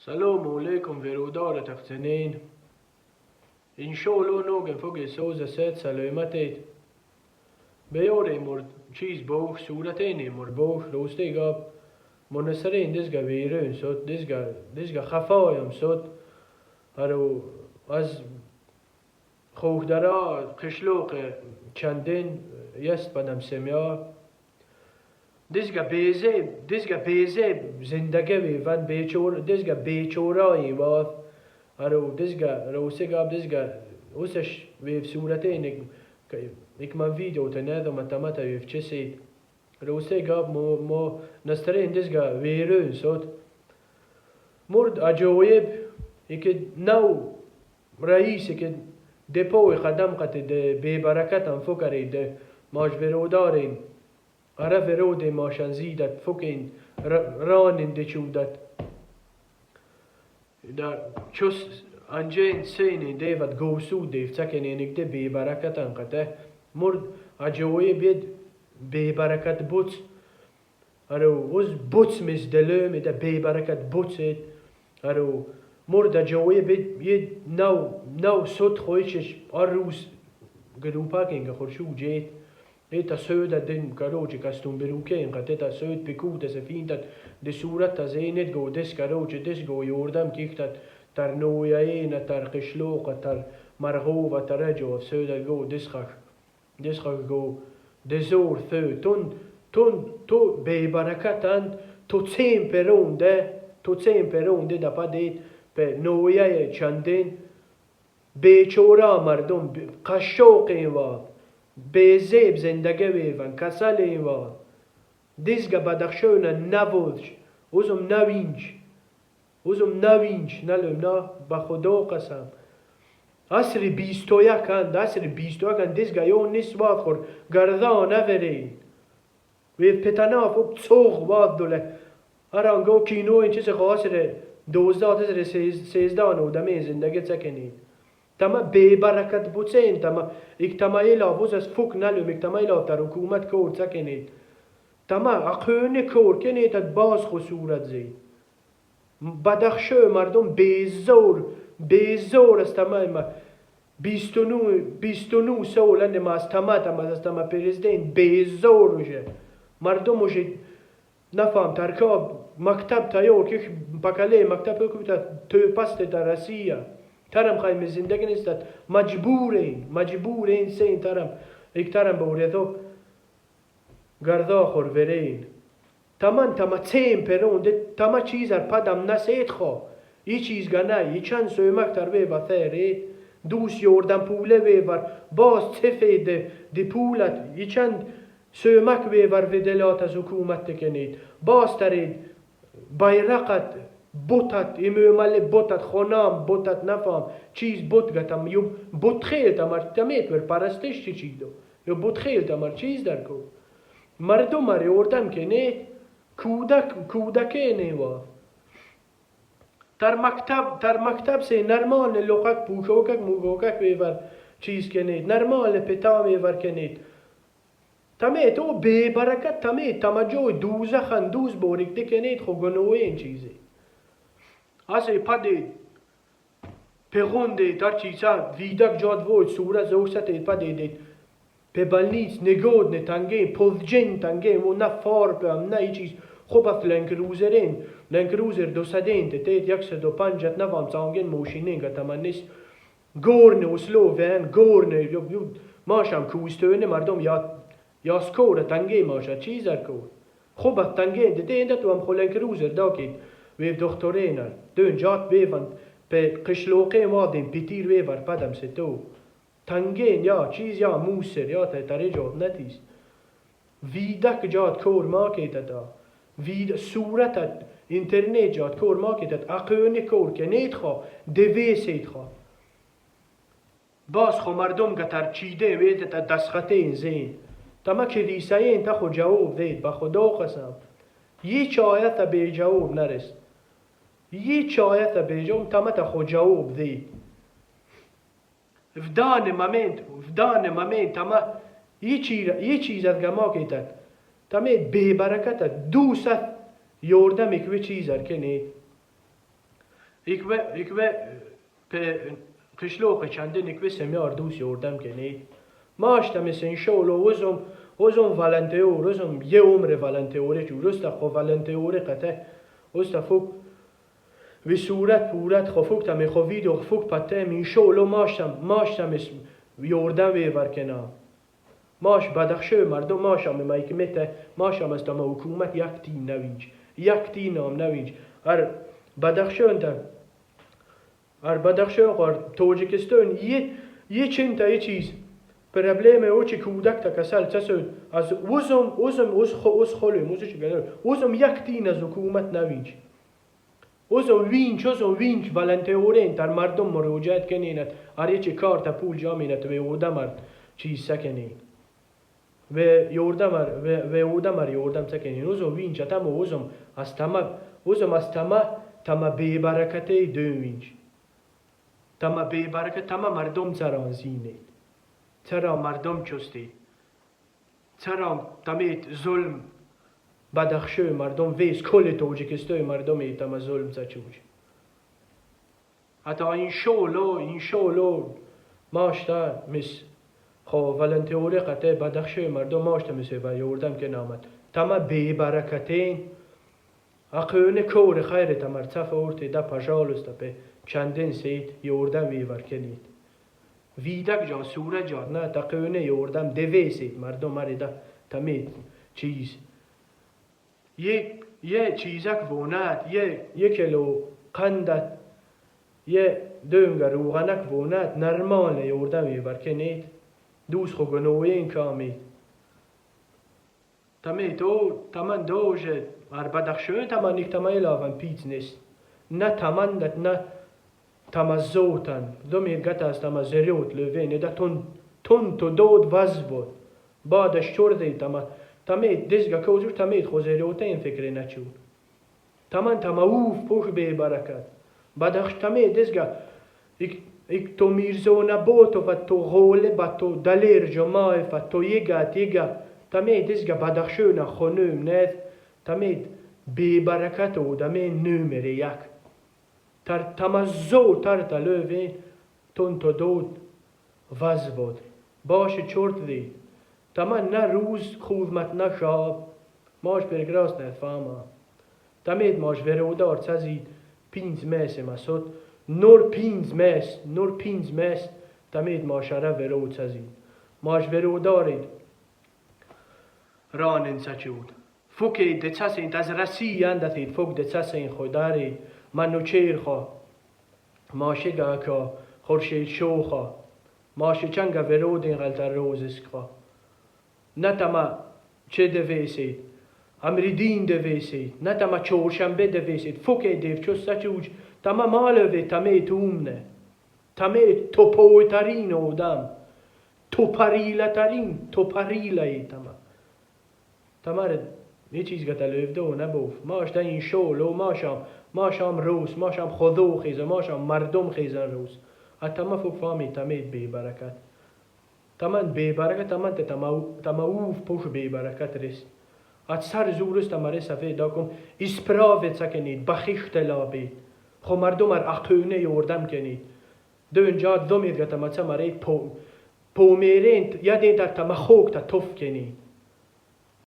Салому алейкум, верудора тахтенин. Иншоалло ноген фуги соза сет саломатит. Беёре мурд чиз бох суратени мурд бох ростига монасарин дизга вирун сот дизга хафаям сот ару аз خوکدرا قشلوق چندین یست بدم سمیا دیزگا بیزه زندگی ویون بیچور دیزگا بیچورایی واف ارو دیزگا روسیگا دیزگا وسش ويف صورتين ik man video تنادو متمتا ويف چسید روسیگا مو نسترین دیزگا ویرون سوت مرد عجویب ik نو رئیس که دپوی قدم قت بی برکت فکری ده ماش ورودارین عرف رود ماشان زیدت فکین رانین دچودت da چس انجین سینی دیوت گوسو دیو تکنینک ده بی برکتن قته مرد عجوی بید بی برکت بوت ارو وز بوت مز دلوم ده بی برکت بوت ارو مرد عجوی بید ید نو صوت خویشش اروس گروپاکین خورشو جیت Eta söda den karoči kastum beruken kateta söd pikuta se fintat de surata zenet go des karoči des go jordam kiktat tar nojaena tar qishloqa tar margova tar rejo söda go deskhak go desor thö ton ton to be barakatan to semperonde da padet pe nojae چندین بیچورا مردم قشوق واد بیزیب زندگی ویون کسل واد دیزگا بدخشون نبودش اوزم نوینج اوزم نوینج نلم نه به خدا قسم عصر 21 اند عصر 21 اند دیزگا یو نیست واد خور گردا نورین وی پتناف و تصوغ واد دوله ارانگو کینو این چیز خاصره 12 13 نودمه زندگی تکنید تما بی برکت بوتین تما ik تما ایلا بوز از فوک نلوم ik تما ایلا در حکومت کور تکنید تما اقونه کور کنید باز خصورت زید بدخشو مردم بیزور است تما ما 29 سال ما از تما تما از تما پرزیدنت بیزور میشه مردم میشه نفهم ترکاب مکتب تیار که پکاله مکتب که تو پست در روسیه ترم خواهیم زندگی نیست مجبورین سین ترم یک ترم بوریدو گردا خور ورین تمن تما تیم پرون تما چیز پدم نسید خو یه چیز گنه یه چند سومک تر وی و ثری دوست یوردن پوله وی باز تفید دی پولت یه چند سومک وی ور ودلات از حکومت تکنید باز ترید بیرقت بوتت امامل بوتت خونام بوتت نفهم چیز بوت گتم یو بوت خیل تمر تمیت ور پرستش چی چی دو یو بوت خیل تمر چیز در کو مردم مری اردم که نه کودک نه وا تر مکتب سه نرمال لوقک پوشوکک موگوکک ویور چیز کنید نرمال پتا ویور کنید تمه تو بی برکت تمه تمجو دوزخن دوز بوریک دکنید خو گنوین چیزی از پدید پیغونده در چیزا ویدک جاد وید صورت زوست پدید پبالنیت نگود نتنگین پولجن تنگین و نه فاربم نه چیز خوب اف لنکروزرین لنکروزر دو سدین تیت 105 نوام زانگین موشینین گتمنیس گورن و سلوون گورن ماشم کوستونه مردم یا یاسکور تنگی ماشا چیزر کور خوب اف تنگین دیده تو هم خو لنکروزر داکید ویف دکتورینر دون جات ویفن pe قشلوقه وادین پیتیر ویور پدم ستو تنگین یا چیز یا موسر یا تری جات نتیست ویدک جات کور ما کیتتا وید صورتت اینترنت جات کور ما کیتت اقونه کور که نیت خوا دویسیت خوا باز خو مردم گتر چیده ویدت دستخطین زین تما کلیساین تا خو جواب دید با خدا قسم یه آیت به جواب نرست یه آیت به جواب تما تا خو جواب دید в данный момент تما یه چیز از گما کیتد تما بی برکت دوست یوردم اکوی چیز کنید. Икве пе қишлоқи чандин икве семьяр дус ёрдам кенед. Машта мис иншолло узум волонтёр узум е умре волонтёре чу руста хо волонтёре қате уста фук ви сурат пурат хо фук та мехо видео фук патем иншолло машта мис ёрдам вевар кена. Маш Бадахшои мардум машам майкимете машам аз тама ҳукумат як тин навинч як тинам навинч ар Бадахшонта ар Бадахшон қар Тоҷикистон е чинта е чиз проблеме очи кӯдак та касал цасуд аз узум уз хо уз холем уз чи узум як тин аз ҳукумат навинч узум винч волонтёрен тар мардум муроҷиат кенинат ар ечи карта пул ҷаминат ве одамар чиз сакенин ве ёрдамар ве одамар ёрдам сакенин узум винч атама узум аз тама тама бебаракатаи дӯм винч тама бебаракат тама мардум царон зинед чаро мардум чустед чаро тамед зулм Бадахшои мардум вес кулли Тоҷикистои мардуми тама зулм цачуч ҳатто иншолло машта мис хо волонтёри қате Бадахшои мардум машта мис ва ёрдам ке намад тама бебаракатен ақӯни кори хайри тамар цаф орти да пожалуйста пе чандин сет ёрдам вевар кенед видак ҷо сура ҷо на тақӯни ёрдам девесед мардум марида тамед чиз е чизак вонад е кило қандат е дӯнга рӯғанак вонад нормально ёрдам вевар кенед дӯст хо гуноҳен камед тамед о таман доже ар Бадахшон таман ик тама илаван пиц нест на тамандат на тамаззотан домед гатас тама зерёт лövен да тон тонто дод вазвод баъдаш чордей тама тамед дезга козур тамед хо зерётен фикре начуд таман тама уф пуш бебаракат Бадахш тамед дезга ик то Мирзо Наботова то Ғолиба то Далер Ҷумаева то ега тега тамед дезга Бадахшона хонум нед тамед бебаракат одаме номери як тар тамаззо тарта лövен тонто дод вазвод боши чорт дид тама на рӯз худмат на шаб маш прекрасно фама тамед маш веродар цазид пинз месе масот нор пинз мес тамед машара веро цазид маш веродарид ранен цачуд фуке децасин аз Россия андатид фук децасин ходарид Манучерхо машигака Хуршид шоха маши чанга веродин ғалтар розискха на тама че девесид амридин девесид на тама чоршанбе девесид фуке дев чус сачуч тама малове таме тумне таме топойтарин одам топарилатарин топарилаи тама тамар یه چیز گتا لövдо набуф маш да иншолло машам рӯз машам худо хеза машам мардум хезан рӯз атама фук фами тамед бебаракат таман бебаракат таман те тамауф пуш бебаракат рест ат сар зурус тамаре сафед дакум исправиться кенид бахиш телабид хо мардум ар ақӯне ёрдам кенид дӯнҷа домед гатамаца маре померент яден тар тама хок та туф кенид.